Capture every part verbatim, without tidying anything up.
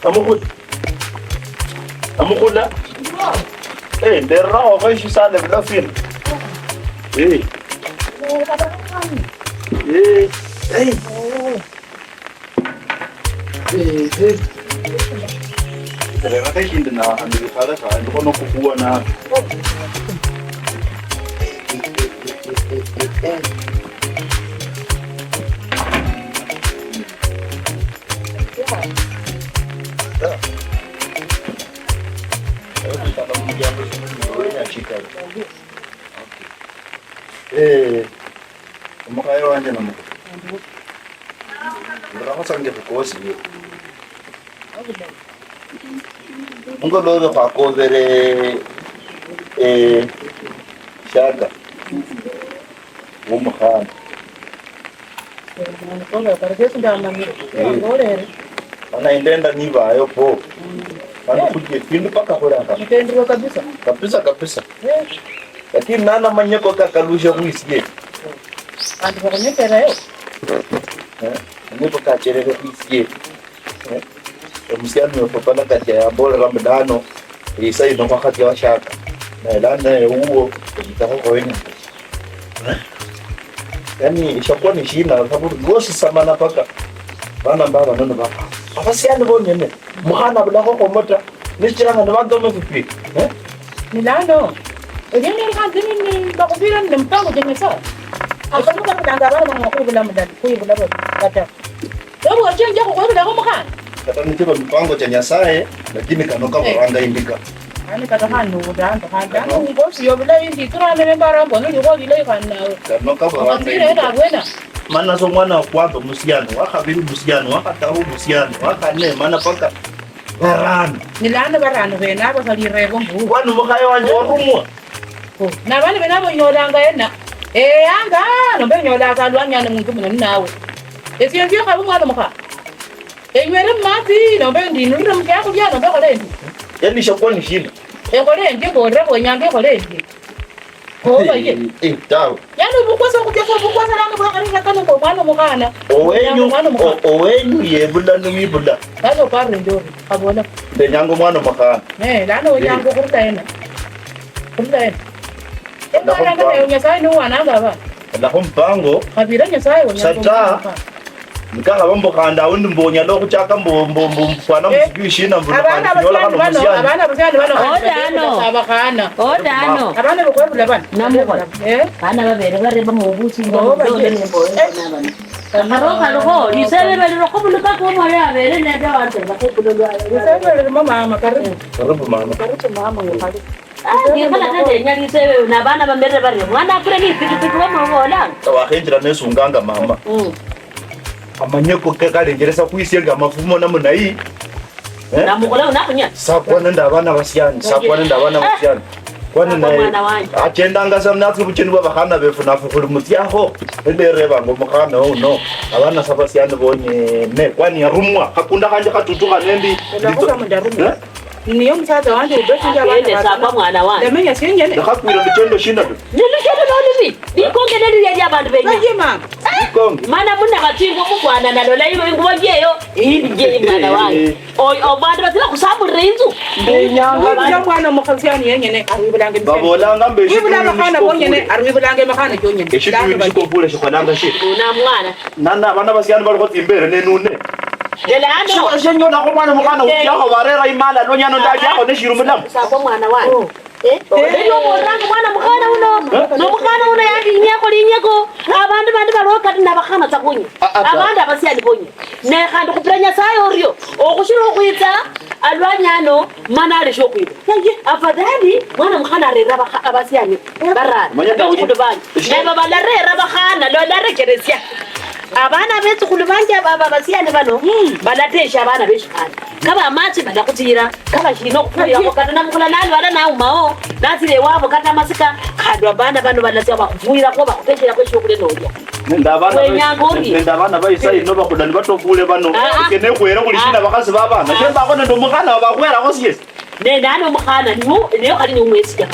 Amukhula. Amukhula. Eh, ndereraho kho eshisala bila fina. Eh. Eh. Eh. Eh, eh. Rera khe shindi na khandi bikhale khandi khono kukhuwa na. Eh, omukhaye wanje nomukhulu. Ndolakho sa nje khukosi ye. Mungolove khwakobere, eh, Shaga womukhana. Mana indenda nibayo po. Mana kulie findu paka khulekha. Kabisa, kabisa. Lakini nana manyeko kakalushe khwisie. Bandu bakhunyekereyo. Eh, manyeko kacherere khwisie. Eh, omusiani wefu pala kati yambolera mbu lano, isa ino khwakhatia washaka. Naye lano naye wuwo, oyitakho khoyenya. Eh? Yaani, ishakuwa ni shina, sababu lwosi samana paka bana mba bano ni baba. Abasiani bonyene, mukhana abulakho khomo ta, nishichiranga ni bagama fipiri. Eh? Ni lano, erio ni khanzi ni, ni bakhubira ni mpango cha Nyasaye. Abandu bakhulanga abana bano khwibula mulala, khwibula bata. Wewe wachenja khukhwebulakho mukhana? Kata nichiba mipango cha Nyasaye, lakini kano kabaranga indika. Yaani kata khandi obudanga, khandi ano ngosi yobulayi ndi, turame nembara mbona likhuwa lilayi khandi nawe. Kano kabaranga indika. Okhamire ena abwena. Mana so mwana wa kwanza musiani, wa khabiri musiani, wa khataru musiani, wa khane, mana paka barano. Ni lano barano bene abo salirebo mbu. Kwani mukhaye wanje warumwa? Oh, na bana bene abo nyolanga ena. Eh, anga, nombe nyolanga alwanyi ano muntu muno ni nawe. Esie ndio khabe mwana mukha. Enywere mu matsi, nombe ndinulire mu biakhulia, nombe khole endi. Yaani ishakuwa ni shina? Ekhole endi, mbolere khwenyanga ekhole endi. Oba ye. Eh, eh, tawe. Yaani obukwasa okhuchaka obukwasa lano bwakharera kano kwa mwana mukhana. Owenyu, mwana mukhana. O-, owenyu yebula niwibula. Lano oparire ndori, khabola. Ndenyanga omwana mukhana. Eh, lano wenyanga okhurula ena. Khurula ena. Ndakho Emwana mpango. Nayo Nyasaye niwe wananga abana. Ndakho mpango. Khabira Nyasaye wenyanga omwana mukhana. Nikakhaba mbu khandi aundi mbu onyala okhuchaka mbu, mbu, mbu mfwana mbu sijui shina mbu khandi khunyola khano musiani. Abana basiani bano khandi bakhana. Odano. Abana bokhwebula bano. Namukhole. Eh? Bana babere bareba mu obusi nga mudole nemboyo nabana. Akharo khalikho, lisebe balirokho bulu paka omwale abere nende wante bakhukulo lwaye. Lisebe lirimo mama, karibu. Karibu mama. Karibu mama, karibu. Ah, ndikhala ta ndenya lisebe, na bana bamerere bari, "Mwana akule ni pikipiki wamubola." Wakhenjira nesunganga mama. Mm. Amanyeko ke kalenjeresa khwisia nga amafumo namna hii. Eh? Namukhola unakhunya. Sakwa nende abana basiani, sakwa nende abana basiani. Kwani naye achendanga sa natwe bucheni bwa bakhana befu nafu khuli mutiakho. Nende erebanga omukhana uno. Abana sa basiani bonyene. Kwani yarumwa. Khakunda khanje khatutukha nendi. Niye omusacha wanje ubechunja abana. Agende sakwa mwana wanje. Ndamenya sienyene. Ndakhakwira luchendo shina tu. Ni luchendo nolubi. Likonge nelilia lia bandu benya. Aye mama. Likonge. Mana muna batingo mukwana nalola ilo ingubo jeyo. Indi jeyi mwana wanje. Oyo, obandu batira khusabulira inzu. Ndenyanga. Oyo mwana omukhasiani yenyene, arwibulanga emisemo. Babolanga mbu eshitundu. Wibula abakhana bonyene, arwibulanga emikhana chionyene. Eshitundu nishikofule shikholanga shi? Una mwana. Nana abana basiani balikho tsimbere nenune. Ndelano. Sho, shonyolakho mwana mukhana utiakho barera imala, nonyano ndaliakho neshiru mulamu. Sakwa mwana wanje. Oh. Eh? Eyo obolanga mwana mukhana uno, nomukhana uno yandinyakho linyeko, abandu bandi baliwo kati nabakhana tsa khunye. Abandu abasiani khunye. Ne khandi khupira Nyasaye orio, okhushira okhwitsa alwanyi ano, mana aleshe okhwibula. Afadhali mwana mukhana arera abakha-, abasiani barano. Manya Daudi. Nabo balarera abakhana, lolarecheresia. Abaana betsukhulu banje aba, aba basiani bano, balatesha abaana beshikhana. Kaba amatsi balakhutira, kaba shina okhufurirako, kata namukhula nalwala naumao, natsira ewabo, kata amasika, khandi abaana bano balatsia bakhufurirako, bakhutesherako eshiokhulia nolia. Nende abana ba- Wenyanga orie? Nende abana ba Isai ino bakhula nibatofule bano. Ah, ah. Kene khwere khuli shina bakhasi ba bana. Ah. Shembakho nende omukhana wabakhwerakho siesi. Ne nani omukhana niwo, niyo khali niwo wesiya.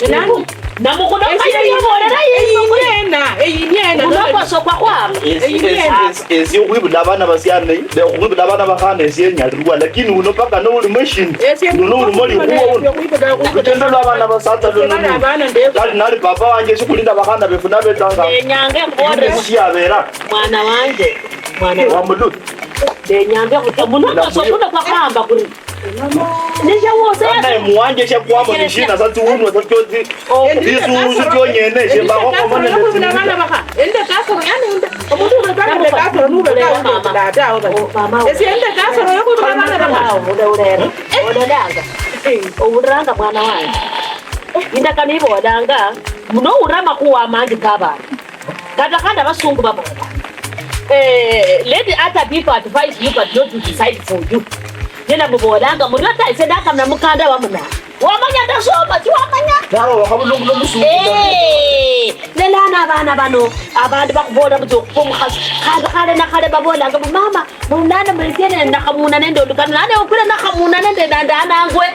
Nani? Namukhulomba yeye yabolera yeye. Eyiniena, eyiniena. Khulomba sokwa khwama. Esi- esi- esi- esi okhwibula abana basiane, okhwibula abana bakhana esi enyalirwa, lakini uno paka no ulimo eshindu. Uno ulimo likhuwa uno. Lutendo lwa abana basatsa luno. Kali nali papa wanje sikhulinda bakhana befu nabetsanga. Nenyanga ekhubole. Esi yabera. Mwana wanje. Mwana wanje. Wamulu. Nenyanga ekhutsa muno kwa sokwa khwamba kuri. Naye muwanje shekwamo nishina sa tsiwunwa sa tsiosi. Tsisusu tsionyene shembakho khomone nde tsiwunwa. Ololanga mwana wanje. Indakano ibolanga muno ura amakhuwa amanji kabana. Kata khandi abasungu babola, eh, let other people advise you but not to decide for you. Nina mubolanga murio ta, ise ndakamna mukanda wa munana. Wamanya ndasoma, si wamanya? Nawe wakhabulungula omusungu. Eh, ne lano abana bano, abandu bakhubola buti okhupa omukhasi. Khandi khale na khale babolanga mbu mama, munana mwesie ne nakhamuna nende olukano. Nane okule nakhamuna nende nande anangwe.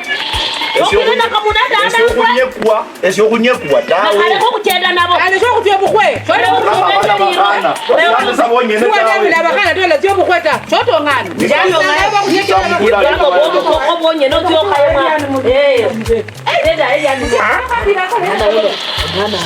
Okule nakhamuna nande anangwe. Esiokhunye- Esiokhunyekhwa tawe. Alekhe okhuchenda nabo. Alekhe okhuchia obukhwe. Khulaba abana bakhana. Basiani sa bonyene tawe. Abakhana tola chia obukhwe ta. Sotong'ana. Bonyene ochia okhayemwa. Eh. Nenda, eh, yani. Mwana.